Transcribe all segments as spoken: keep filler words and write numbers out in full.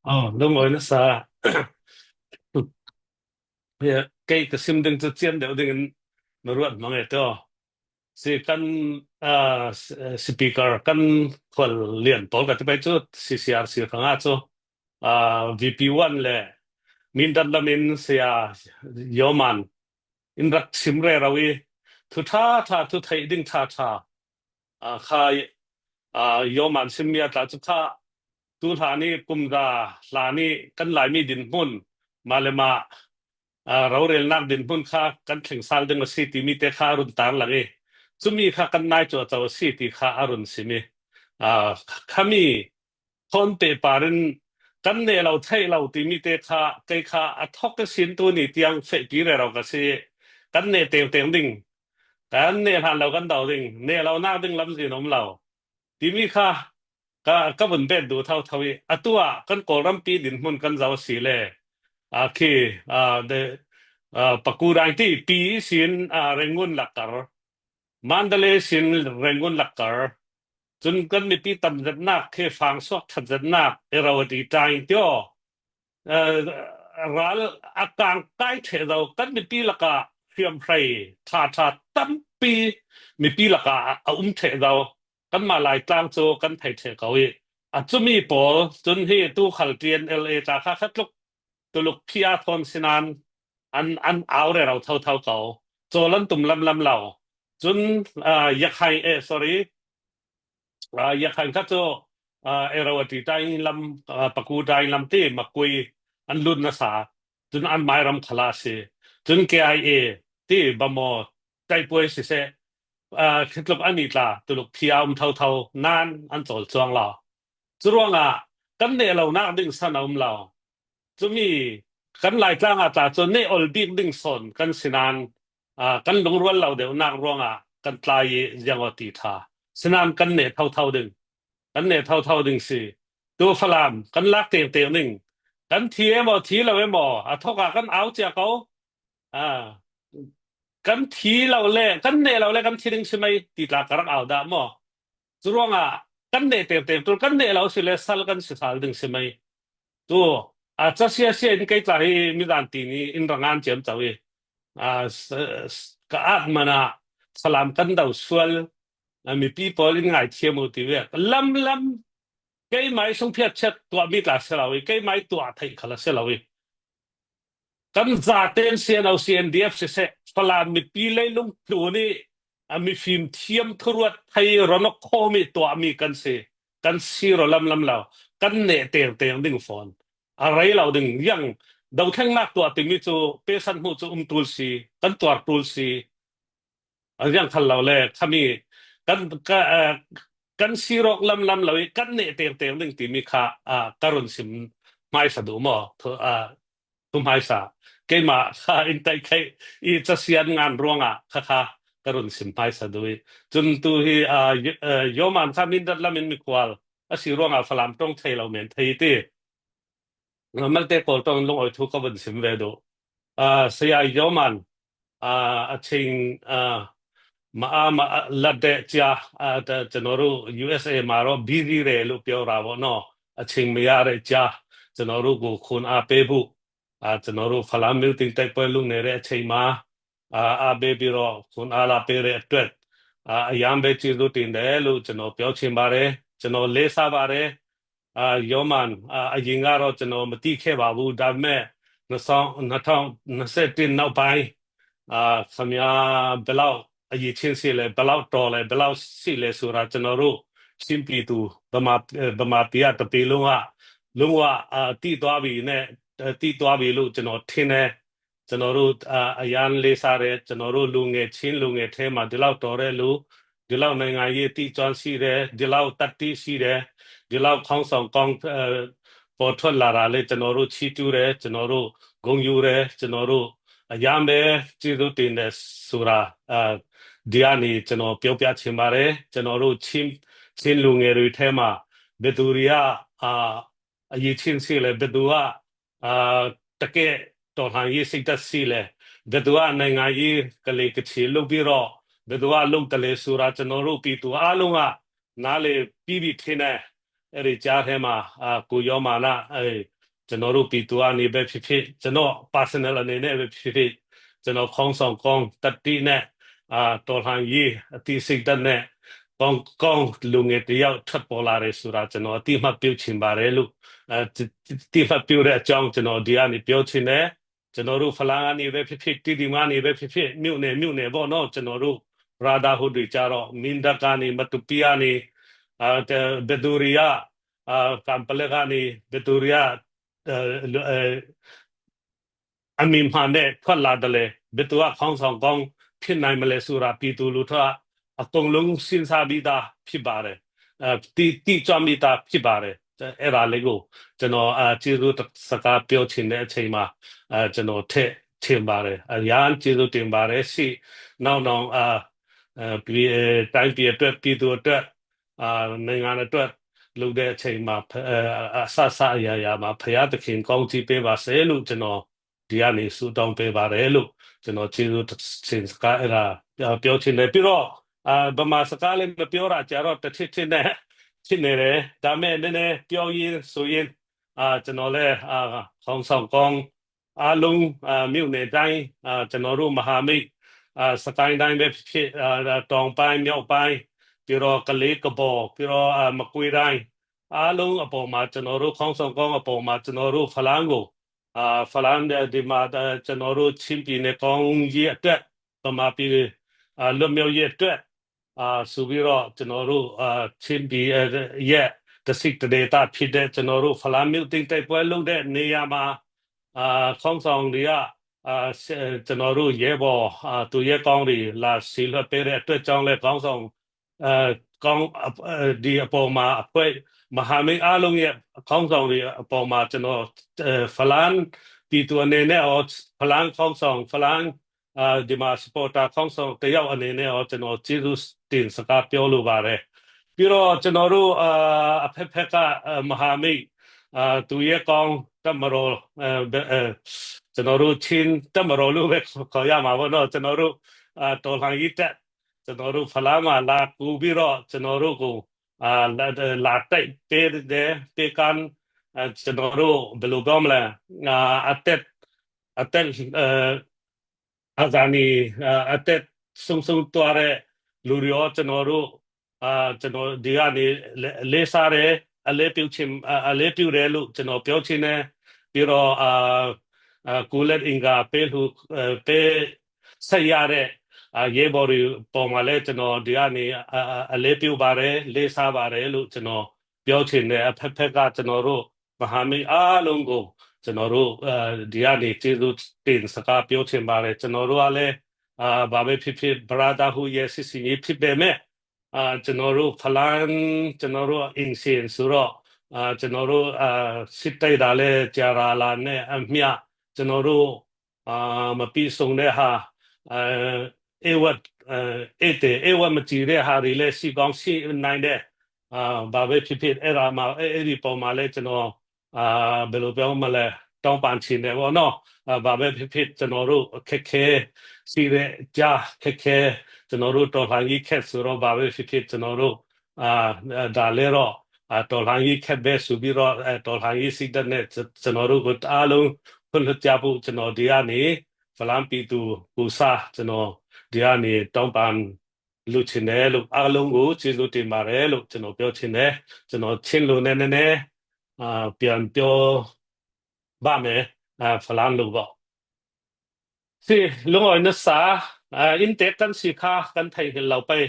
Oh, lungawi nasa. Kei ka sim ding cu cian deuh dingin na ruat hmang e tio. Si kan ah, s- eh, speaker kan khual lian pawl ka ti pei cu C C R C hrangah cu ah, V P one le Mindat lamin saya Yoman in rak sim rero i thu ṭha ṭha, thu theih ding ṭha ṭha ah, kha ah, Yoman simmi a tla cu kha tu hlan i kumza hlan i kan Laimi dinhmun mah le mah ah, rorelnak dinhmun kha kan thleng sal ding a si timi te kha a run tarlang i cumi kha kan nai cuahco a si ti kha a run sim i ah, khami thawn pehpar in kan neh lo theih lo timi te kha kei kha a thawk ka sin tu ni tiang fehpi rero ka si. Kan neh tengteng ding, kan neh hlan lo kan do ding, neh lo nak ding lamzin om lo timi kha ka, ka vun bet duh thotho i atu ah kan Kawlrampi dinhmun kan zoh a si le a khi ah, the ah, Pakudang ti pi sin ah, Rangoon lakkar, Mandalay sin Rangoon lakkar, cun kan mipi tam zetnak khi fangsuak that zetnak Irrawaddy ṭaing tio ah, ral a kang kai ṭheh zo, kan mipi lakah hriamhrei ṭha ṭha tampi mipi lakah a um ṭheh zo. Kanmah Laitlang cu kan thei ṭheh ko i a cumi pawl cun hi tu khal T N L A tla kha khatluk tuluk phi a thawn sinan an, an au rero thotho ko. Cawl an tum lamlam lo. Cun ah, Yakhain, eh, sorry, ah, Yakhain kha cu ah, Irrawaddy ṭaing lam, ah, Pakudang lam ti Makui an lut nasa. Cun an mairam khalah a si. Cun K I A ti Bamaw ṭaipuai siseh ah, khitluk an i tla tuluk phi a um thotho nan an cawl cuang lo. Curuangah kan neh lonak ding san a um lo. Cumi kan Laitlang ah tla cu neh ol bik ding sawn kan sinan ah, kan lungrual lo deuhnak ruangah kan tlai i ziangaw ti ṭha. Sinan kan neh thotho ding, kan neh thotho ding si. Tu Falam kan lak tengteng ding, kan thi emaw, thi lo emaw, a thawk ah kan au cia ko. Ah, kan thi lo le, kan neh lo le kan thi ding si mai ti tla ka rak au dah maw? Curuangah kan neh tengteng tul kan neh lo si le sal kan si sal ding si mai. Tu a ca sia sia in kei tla hi mizan ti ni in rangan ciamco i ah, s- s- ka at man ah Falam kan do sual, ah, mipi pawl in ngaithiam u ti ve. Lamlam keimai sungphiat chiat tuahmi tla si lo i keimai tuah theih khal a si lo i kan zaten C N O C N D F siseh, Falam mipi leilung tlun i a mifim thiam thuruat thei ronok khomi tuahmi kan si, kan si ro lamlam lo, kan neh tengteng ding fawn a rei lo ding. Yang dothlengnak tuah timi cu pesan hmuh cu um tul si, kan tuar tul si. A ziang khal lo le khami kan, ka, ah, kan si rawk lamlam lo i kan neh tengteng ding timi kha ah, ka run sim hmaisa duh maw? Thu, ah, thu hmaisa. Keimah kha in taikhaih i casian ngan ruangah kha kha ka run sim hmaisa duh i. Cun tu hi ah, Yo- ah, Yoman kha Mindat lam in mikhual a si ruangah Falam ṭong thei lo men thei ti. Malte Kawl ṭong lungawi thu ka vun sim ve duh. Ah, Saya Yoman, ah, a ching, ah, ma a ma a la de cia, ah, ta canoru U S A ma ro busy re lu pio ra vo no. A ching maya re cia, canoru gu khun a pe bu. Ah, canoru Falam mil ting tai poi lung ne re a chei ma. Ah, a be bi ro khun a la pe re a tuet. Ah, a yam be chi lu tin de lu cano pio chin ba re, cano le sa ba re. Ah, Yoman, ah, a yinga ro cano mati khe ba bu da me, na song, na thong, na se tin nau pai. Ah, samya belau, a yi chin si le, belau to le, belau si le sura cano ru, chin pi tu, bama, eh, bama pia ta pi lunga, lunga, ah, ti tua bi ne, eh, ti tua bi lu cano tin ne, cano ru, ah, a yan le sa re, cano ru lu nge chin, lu nge the ma, dilau to re lu, dilau nai ngai ye ti chuan si re, dilau tat ti si re, dilau khong song kong, eh, po thon la ra le, cano ru chi tu re, cano ru gong yu re, cano ru a yam re, chi tu tin re, sura, ah, dia ni cano pio pia chin ma re, cano ru chin, chin lu nge rui the ma, beturia, ah, a yi chin si le, betua, ah, take to hlan yi sing ta si le, betua nai ngai yi ka le ka chi lu bi ro, betua lung ta le sura cano ru pi tu a lunga, na le pi bi thi ne, ri cha he ma, ah, ku yo ma na, ai, ကျွန်တော်တို့ပြည်သူကနေပဲဖြစ်ဖြစ်၊ ကျွန်တော့် personal အနေနဲ့ပဲဖြစ်ဖြစ်၊ ကျွန်တော်ခေါင်းဆောင်ကောင်းသတ္တိနဲ့၊ အာ၊ တော်လှန်ရေးအသိစိတ်ဓာတ်နဲ့၊ ကောင်းကောင်းလူငယ်တစ်ယောက်ထွက်ပေါ်လာတယ်ဆိုတာကျွန်တော်အသိအမှတ်ပြုချင်ပါတယ်လို့၊ အာ၊ အသိအမှတ်ပြုတဲ့အကြောင်းကျွန်တော်ဒီကနေပြောချင်တယ်။ ကျွန်တော်တို့ဖလန်းကနေပဲဖြစ်ဖြစ်၊ တီးတိမ်ကနေပဲဖြစ်ဖြစ်၊ မြို့နယ်မြို့နယ်ပေါ့နော်၊ ကျွန်တော်တို့ brotherhood တွေကြတော့၊ မင်းတပ်ကနေ၊ မတူပီကနေ၊ အာ၊ ဘက်သူရီယ၊ အာ၊ ကမ်ပလက်ကနေ၊ ဘက်သူရီယ၊ အဲ၊ အဲ၊ အမည်မှန်နဲ့ထွက်လာတယ်လေ၊ ဘယ်သူကခေါင်းဆောင်ကောင်းဖြစ်နိုင်မလဲဆိုတာပြည်သူလူထုကအကုန်လုံးစဉ်းစားပြီးသားဖြစ်ပါတယ်။ အဲ၊ သိသိကြွမိသားဖြစ်ပါတယ်။ အဲ၊ အဲ့ဒါလေးကိုကျွန်တော်၊ အာ၊ ကျေးဇူးစကားပြောချင်တဲ့အချိန်မှာ၊ အဲ၊ ကျွန်တော်ထည့်ချင်ပါတယ်။ အရမ်းကျေးဇူးတင်ပါတယ်။ ရှေ့နောက်နောင်၊ အာ၊ အဲ၊ ပြည်၊ တိုင်းပြည်အတွက်၊ ပြည်သူအတွက်၊ အာ၊ နိုင်ငံအတွက်လုပ်တဲ့အချိန်မှာ၊ အဲ၊ အစစအရာရာမှာဘုရားသခင်ကောင်းချီးပေးပါစေလို့ကျွန်တော်ဒီကနေဆုတောင်းပေးပါတယ်လို့ကျွန်တော်ကျေးဇူးတင်စကားအဲ့ဒါပြောချင်တယ်။ ပြီးတော့၊ အာ၊ ဗမာစကားလည်းမပြောတာကြာတော့တထစ်ထစ်နဲ့ဖြစ်နေတယ်။ ဒါပေမဲ့နည်းနည်းပြောရင်းဆိုရင်း၊ အာ၊ ကျွန်တော်လည်း၊ အာ၊ ခေါင်းဆောင်ကောင်းအားလုံး၊ အာ၊ မြို့နယ်တိုင်း၊ အာ၊ ကျွန်တော်တို့မဟာမိတ်၊ အာ၊ စကိုင်းတိုင်းပဲဖြစ်ဖြစ်၊ အာ၊ တောင်ပိုင်းမြောက်ပိုင်း၊ ပြီးတော့ကလေးကဘော်၊ ပြီးတော့၊ အာ၊ မကွေးတိုင်း၊ အားလုံးအပေါ်မှာကျွန်တော်တို့ခေါင်းဆောင်ကောင်းအပေါ်မှာကျွန်တော်တို့ဖလန်းကို၊ အာ၊ ဖလန်းဒီမှာ၊ အာ၊ ကျွန်တော်တို့ချင်းပြည်နယ်ကောင်းကြီးအတွက်၊ ဗမာပြည်၊ အာ၊ လွတ်မြောက်ရေးအတွက်၊ အာ၊ ဆိုပြီးတော့ကျွန်တော်တို့၊ အာ၊ ချင်းပြည်ရဲ့တစ်စိတ်တစ်ဒေသဖြစ်တဲ့ကျွန်တော်တို့ဖလန်းမြို့သိမ်းတိုက်ပွဲလုပ်တဲ့နေရာမှာ၊ အာ၊ ခေါင်းဆောင်တွေက၊ အာ၊ ကျွန်တော်တို့ရဲဘော်၊ အာ၊ သူရဲကောင်းတွေလာစေလွှတ်ပေးတဲ့အတွက်ကြောင့်လည်းခေါင်းဆောင်၊ အာ၊ ကောင်း၊ အာ၊ ဒီအပေါ်မှာအဖွဲ့၊ မဟာမိတ်အားလုံးရဲ့ခေါင်းဆောင်တွေအပေါ်မှာကျွန်တော်၊ အာ၊ ဖလန်းပြည်သူအနေနဲ့ရော၊ ဖလန်းခေါင်းဆောင်၊ ဖလန်း၊ အာ၊ ဒီမှာ supporter ခေါင်းဆောင်တစ်ယောက်အနေနဲ့ရောကျွန်တော်ကျေးဇူးတင်စကားပြောလိုပါတယ်။ ပြီးတော့ကျွန်တော်တို့၊ အာ၊ အဖက်ဖက်က၊ အာ၊ မဟာမိတ်၊ အာ၊ သူရဲကောင်းတပ်မတော်၊ အာ၊ အာ၊ ကျွန်တော်တို့ချင်းတပ်မတော်လို့ပဲခေါ်ရမှာပေါ့နော်။ ကျွန်တော်တို့၊ အာ၊ တော်လှန်ရေးတပ်၊ ကျွန်တော်တို့ဖလန်းမှာလာကူပြီးတော့ကျွန်တော်တို့ကို၊ အာ၊ လာလာတိုက်ပေးတယ်၊ ပေးကမ်း၊ အာ၊ ကျွန်တော်တို့ဘယ်လိုပြောမလဲ၊ အာ၊ အသက်၊ အသက်၊ အာ၊ အာဇာနည်၊ အာ၊ အသက်ဆုံးရှုံးသွားတဲ့လူတွေရော၊ ကျွန်တော်တို့၊ အာ၊ ကျွန်တော်ဒီကနေလေးလေးစားတယ်၊ အလေးပြုချင်၊ အာ၊ အလေးပြုတယ်လို့ကျွန်တော်ပြောချင်တယ်။ ပြီးတော့၊ အာ၊ အာ၊ ကိုယ်လက်အင်္ဂါပေးလှူ၊ အာ၊ ပေးဆက်ရတဲ့၊ အာ၊ ရဲဘော်တွေပေါ်မှာလည်းကျွန်တော်ဒီကနေ၊ အာ၊ အာ၊ အလေးပြုပါတယ်၊ လေးစားပါတယ်လို့ကျွန်တော်ပြောချင်တယ်။ အဖက်ဖက်ကကျွန်တော်တို့မဟာမိတ်အားလုံးကိုကျွန်တော်တို့၊ အာ၊ ဒီကနေကျေးဇူးတင်စကားပြောချင်ပါတယ်။ ကျွန်တော်တို့ကလည်း၊ အာ၊ ဘာပဲဖြစ်ဖြစ် brotherhood ရဲ့စစ်ဆင်ရေးဖြစ်ပေမဲ့၊ အာ၊ ကျွန်တော်တို့ဖလန်း၊ ကျွန်တော်တို့အိမ်ရှင်ဆိုတော့၊ အာ၊ ကျွန်တော်တို့၊ အာ၊ စစ်တိုက်တာလည်းကြာလာတာနဲ့အမျှ၊ ကျွန်တော်တို့၊ အာ၊ မပြီးဆုံးတဲ့ဟာ၊ အာ၊ အေးဝတ်၊ အာ၊ အေးတယ်၊ အေးဝတ်မကြည့်တဲ့ဟာတွေလည်းရှိကောင်းရှိနိုင်တယ်။ အာ၊ ဘာပဲဖြစ်ဖြစ်၊ အဲ့ဒါမှ၊ အဲ့၊ အဲ့ဒီပုံမှာလည်းကျွန်တော်၊ အာ၊ ဘယ်လိုပြောမလဲ၊ တောင်းပန်ချင်တယ်ပေါ့နော်။ အာ၊ ဘာပဲဖြစ်ဖြစ်၊ ကျွန်တော်တို့အခက်ခဲရှိတဲ့ကြား၊ ခက်ခဲ၊ ကျွန်တော်တို့တော်လှန်ရေးခက်ဆိုတော့၊ ဘာပဲဖြစ်ဖြစ်၊ ကျွန်တော်တို့၊ အာ၊ ဒါလည်းတော့၊ အာ၊ တော်လှန်ရေးခက်ပဲဆိုပြီးတော့၊ အဲ၊ တော်လှန်ရေးစိတ်ဓာတ်နဲ့ကျွန်တော်တို့ကိုအားလုံးခွင့်လွှတ်ကြဖို့ကျွန်တော်ဒီကနေဖလန်းပြည်သူကိုစားကျွန်တော်ဒီကနေတောင်းပန်လိုချင်တယ်လို့၊ အားလုံးကိုကျေးဇူးတင်ပါတယ်လို့ကျွန်တော်ပြောချင်တယ်။ ကျွန်တော်ချင်းလိုနဲ့နည်းနည်း၊ အာ၊ ပြန်ပြောပါမယ်။ အာ၊ ဖလန်းလိုပေါ့။ Si, lungoi nasa, ah, in tek kan si kha kan thei hil lo pei.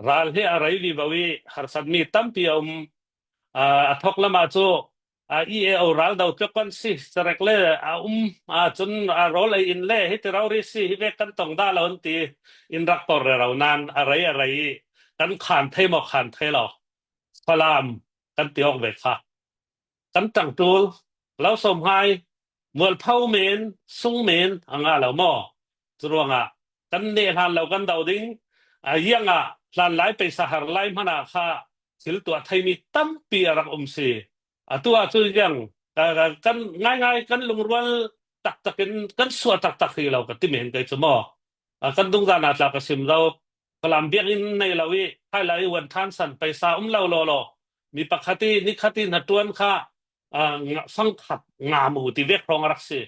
Ral hi a rei vivo i harsat mi tampi a um, ah, a thok lama chu, ah, i e o ral do tlok kan si, serek le a um, ah, chun a rol ei in le, hi ti rau ri si, hi vek kan tong da lo ti, in rak por re rau nan, a rei a rei i, kan khan thei mo khan thei lo. Falam, kan ti ok ve kha. Kan tangtul, lo som hai, mual phau men, sung men, a nga lo mo. Churuanga, kan ne hlan lo kan do ding, a ianga hlan lai peisa har lai hmana kha, thil tua thei mi tampi a rak um si. A tua chu iang, ka, ka, kan ngai ngai, kan lungrual taktakin, kan sua taktak hi lo ka ti men kai chu mo. A kan dungzan a tla ka sim lo, Falam biang in nei lo i, hai lai i wan than san peisa um lo lo lo. Mi pakhat i, ni khat i na tuan kha, fang khat nga mu ti vek hrawng a rak si.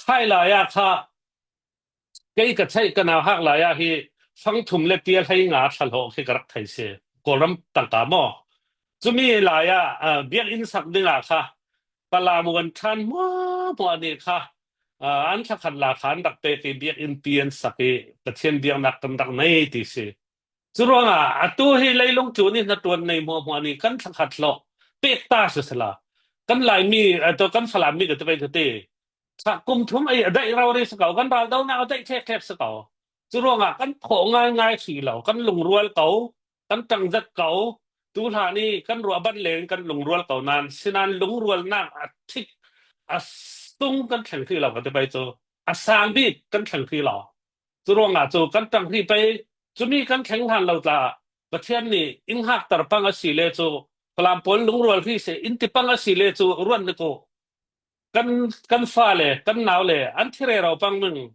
Khai lai-ah kha kei ka theih ka nauhak lai-ah hi fang thum le pia hlei nga thla hlawh khi ka rak thei si. Kawlram tangka maw? Cumi lai-ah biakinn sak dingah kha Falam Vuanthan hmuahhmuah nih kha an thlakhat la kha an rak pek i biakinn pi an sak i Pathian biaknak kan rak nei ti si. Curuangah atu hi leilung tlun i hnaṭuan nei hmuahhmuah nih kan thlakhat hlawh pek ta sisela, kan Laimi, kan Falam mi ka ti pei ka ti. Kum thum ei a daih rori si ko, kan raldonak a daih thekthek si ko. Curuangah kan thawh ngaingai si lo, kan lungrual ko, kan ṭangzet ko. Tu hlan i kan ruah ban leng kan lungrual ko nan, sinan lungrualnak a thik a sung kan thleng hrih lo ka ti pei cu, a sang bik kan thleng hrih lo. Curuangah cu kan ṭang hrih pei, cumi kan thleng hlan lo tla, Pathian nih in hngakter pang a si le cu, Falam pawl lungrual hrih seh in ti pang a si le cu, ruat ning ko. Kan, kan fale, kan nau le an thi rero pang ning.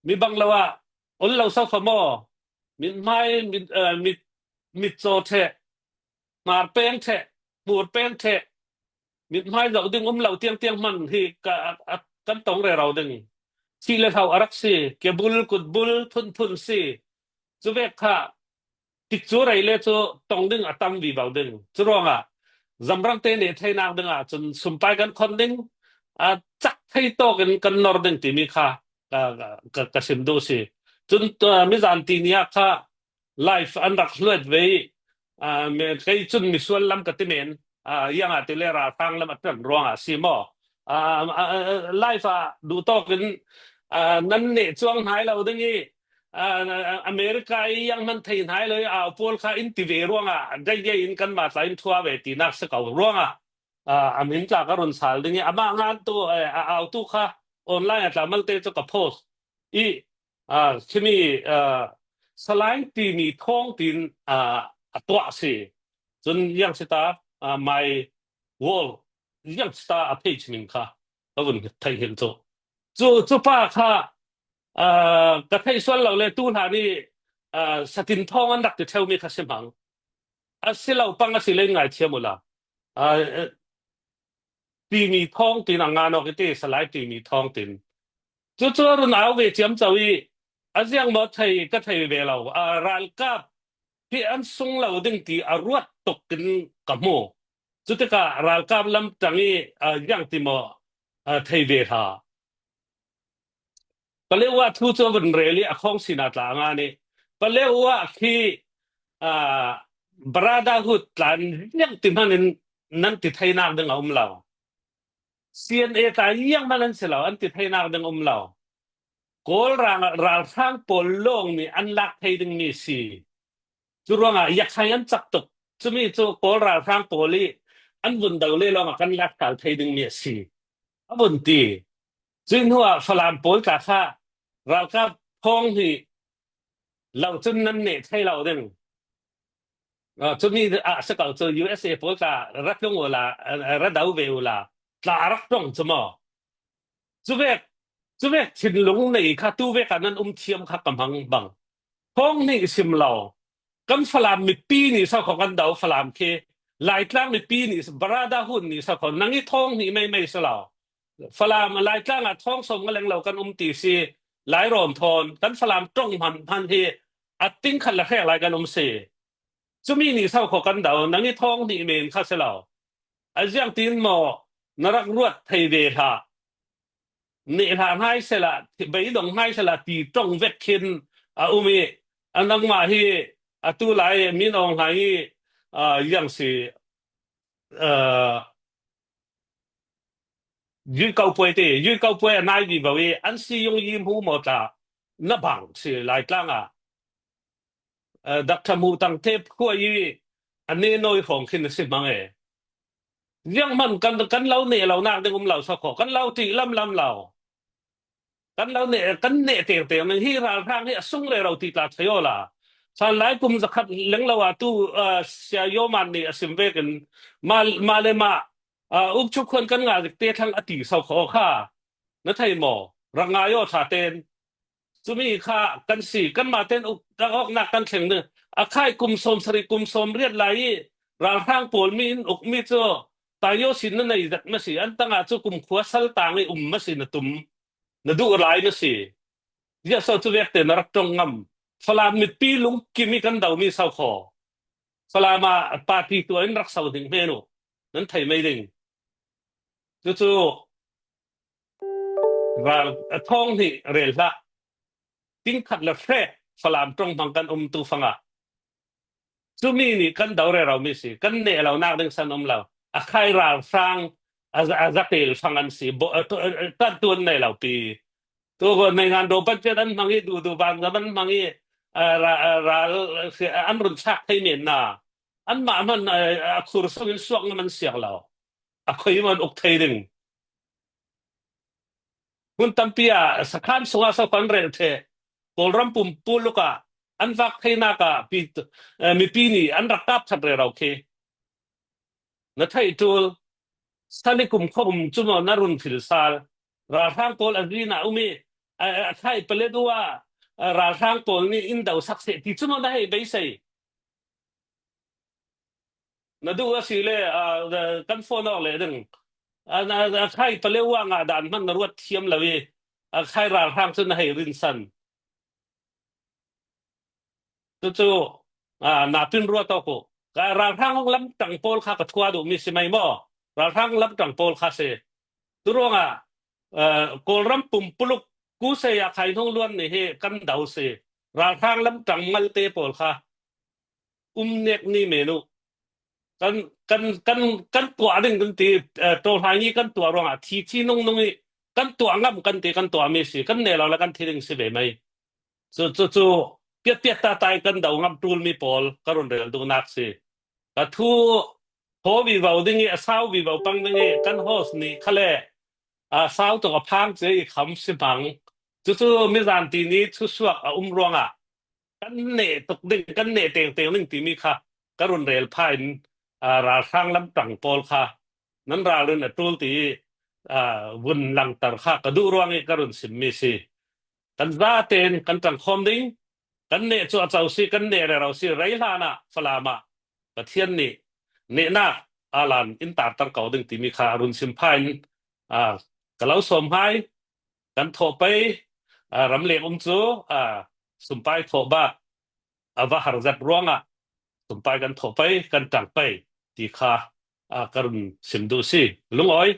Mi bang lo ah ol lo so kha maw? Mithmai, mit, eh, mit, mit caw ṭheh, hmar peng ṭheh, hmur peng ṭheh, mithmai zoh ding um lo tiangtiang hman hi ka, a, a, kan tong rero ding. Thih le hlo a rak si, kebul, kutbul, phunphun si. Cuvek kha tikcu rei le cu tong ding a tam vivo ding. Curuangah zamrangte nih theinak dingah cun sumpai kan khon ding, a cak thei tawk in kan nor ding timi kha ka, ka, ka sim duh si. Cun, uh, mizan ti ni ah kha live an rak hluat ve i, ah, me-, kei cun misual lam ka ti men, ah, ziangah ti le ralhrang lam a ṭan ruangah a si maw? Ah, ah, ah, live ah duh tawk in, ah, nan neh cuang hnai lo ding i, ah, America i ziang hman thei hnai lo i, au pawl kha in ti ve ruangah daidai in kanmah tla in thua ve tinak si ko ruangah, ah, a min tla ka run sal ding i, amah ngan tu, eh, a au tu kha online a tla malte cu ka post i, ah, khimi, ah, Salai timi thawng tin, ah, a tuah si. Cun ziang si ta, ah, my wall, ziang si ta a page min kha ka vun thei hin cu. Cu, cu pa kha, ah, ka theih sual lo le tu hlan i, ah, satin thawng an rak ti ṭheu mi kha si hmang. A si lo pang a si le ngaithiam ula. Ah, eh, timi thawng tin a ngan awk i ti, Salai timi thawng tin. Cucu a run au ve ciamco i, a ziang maw thei ka thei ve lo. Ah, ralkap hi an sung lo ding ti a ruat tuk in ka hmu. Cutikah ralkap lam ṭang i, ah, ziang ti maw, ah, thei ve hlah. Paleuah thu cu a vun rel i a khawng sinah tla a ngan i, Paleuah khi, ah, brotherhood tla in ziang ti hman in nan ti theinak ding a um lo. C N A tla ziang hman an si lo, an ti theinak ding a um lo. Kawl rang, ralhrang pawl lawng nih an lak thei dingmi a si. Cu ruangah Yakhai an cak tuk. Cumi cu Kawl ralhrang pawl i an vun do le lawngah kan lak tal thei dingmi a si, a vun ti. Cuih hnuah Falam pawl tla kha ralkap thawng hnih lo cun nan neh thei lo ding. Ah, cumi ah si ko cu U S A pawl tla ra tlung ula, ah, ra do ve ula, tla a rak ṭong cu maw? Cuvek, cuvek thinlung nei kha tu vek ah nan um thiam kha ka hmang bang. Thawng hnih sim lo. Kan Falam mipi nih so kho kan do, Falam khi Laitlang mipi nih, brotherhood nih so kho, nang i thawng hnih meimei si lo. Falam Laitlang ah thawng sawm nga leng lo kan um ti si, Lairawm thawn kan Falam ṭong hman hman hi a ting khat le hrek lai kan um si. Cumi nih so kho kan do, nang i thawng hnih men kha si lo. A ziangtin maw na rak ruat thei ve hlah. Neh hlah hngai sehla, beidong hngai sehla ti ṭong vek khin a um i, a nangmah hi atu lai min awng hngai i, ah, ziang si, ah, Yui Kau Puai te, Yui Kau Puai a nai vivo i, an si yung yi hmu maw tla, na bang si Laitlang ah. Eh, Doctor Hmuh Tang Thep khua i a ne nawi hrawng khin a si hmang e. Ziang hman kan, kan lo neh lo nak ding um lo so kho, kan lo ṭih lam lam lo. Kan lo neh, kan neh tengteng ning hi ralhrang hi a sung rero ti tla thei awla. Hlanlai kum zakhat leng lo ah tu, ah, Sia Yoman nih a sim vekin ma, ma le ma, ah, ukchuk khuan kan ngah zik te thlang a ti so kho kha. Na thei maw? Rak ngai aw ṭha ten. Cumi kha kan si, kanmah ten uk, rak awknak kan thleng ding. A khai kum sawm sarih, kum sawm riat lai i ralhrang pawl mi in ukmi cu Tainio sin na nei zek masi, an tanga cu kumkhua sal tang i um masi na tum, na duh lai masi. Ziahso cu vekte na rak ṭong ngam. Falam mipi lungkim i kan domi sau kho. Falam ah party tuah in rak sau ding hmenu. Nan thei mai ding. Cucu ral a thawng hnih rel hlah. Tingkhat le hrek Falam ṭong hmang kan um tu fangah. Cumi nih kan do rero mi si, kan neh lo nak ding san um lo. A khai ralhrang a, a zatel fang an si, bo, a, tu, a, a, tan tuan nei lo pi. Tu ko nei ngan do budget an hmang i, duh duh van zam an hmang i, a, ra, a, ral, a, an run chak thei men na. Anmah hman a, a khur sung in suak ngam an siang lo. A khoi man uk thei ding. Hmun tampi ah sakhan sungah so kan rel ṭheh. Kawlram pumpuluk ah an vak theinak ah pi, eh, mipi nih an rak kap that rero khi na theih ṭul. Sali kum khuaum cu maw na run phil sal? Ralhrang pawl a zin ah um i, a, a, a thlai pale duh ah, a, ralhrang pawl nih in do sak seh ti cu maw na hei beisei? Na duh a si le, aa, kan phone awk leh ding. A, a, a khai pale uang ah dan hman na ruat thiam lo i, a khai ralhrang cu na hei rinsan. Cucu, aa, na pin ruat awk uh. Ka ralhrang lam ṭang pawl kha ka thuah duh mi si mai maw? Ralhrang lam ṭang pawl kha si. Curuangah, aa, Kawlram pumpuluk kusei ah khai hnung luan nih hi kan do si. Ralhrang lam ṭang malte pawl kha um nek ni men uh. Kan, kan, kan, kan tuah ding kan ti, eh, ṭawlhai ni kan tuah ruangah thi, thi nung nung i kan tuah ngam kan ti, kan tuah mi si, kan neh lo le kan thi ding si ve mai. Cu, cu, cu, piat, piat ta tai kan do ngam ṭul mi pawl ka run rel duhnak si. Ka thu haw vivo ding i a sau vivo pang ding i kan host nih khale, a sau tuk a phang cia i kham si hmang. Cucu mizan ti ni thusuak a um ruangah kan neh tuk ding, kan neh tengteng ding timi kha ka run rel pha in, aa, ralhrang lam ṭang pawl kha nan ralrin a ṭul ti i, aa, vun langter kha ka duh ruang i ka run simmi si. Kan zaten kan ṭangkhawm ding, kan neh cuahco si, kan neh rero si, rei hlan ah Falam ah Pathian nih nehnak aa lan in tarter ko ding timi kha a run sim pha in, aa, ka lo sawm hai. Kan thawh pei, aa, ramleng um cu, aa, sumpai thawh bak a va har zat ruangah sumpai kan thawh pei, kan ṭang pei ti kha, aa, ka run sim duh si. Lungawi,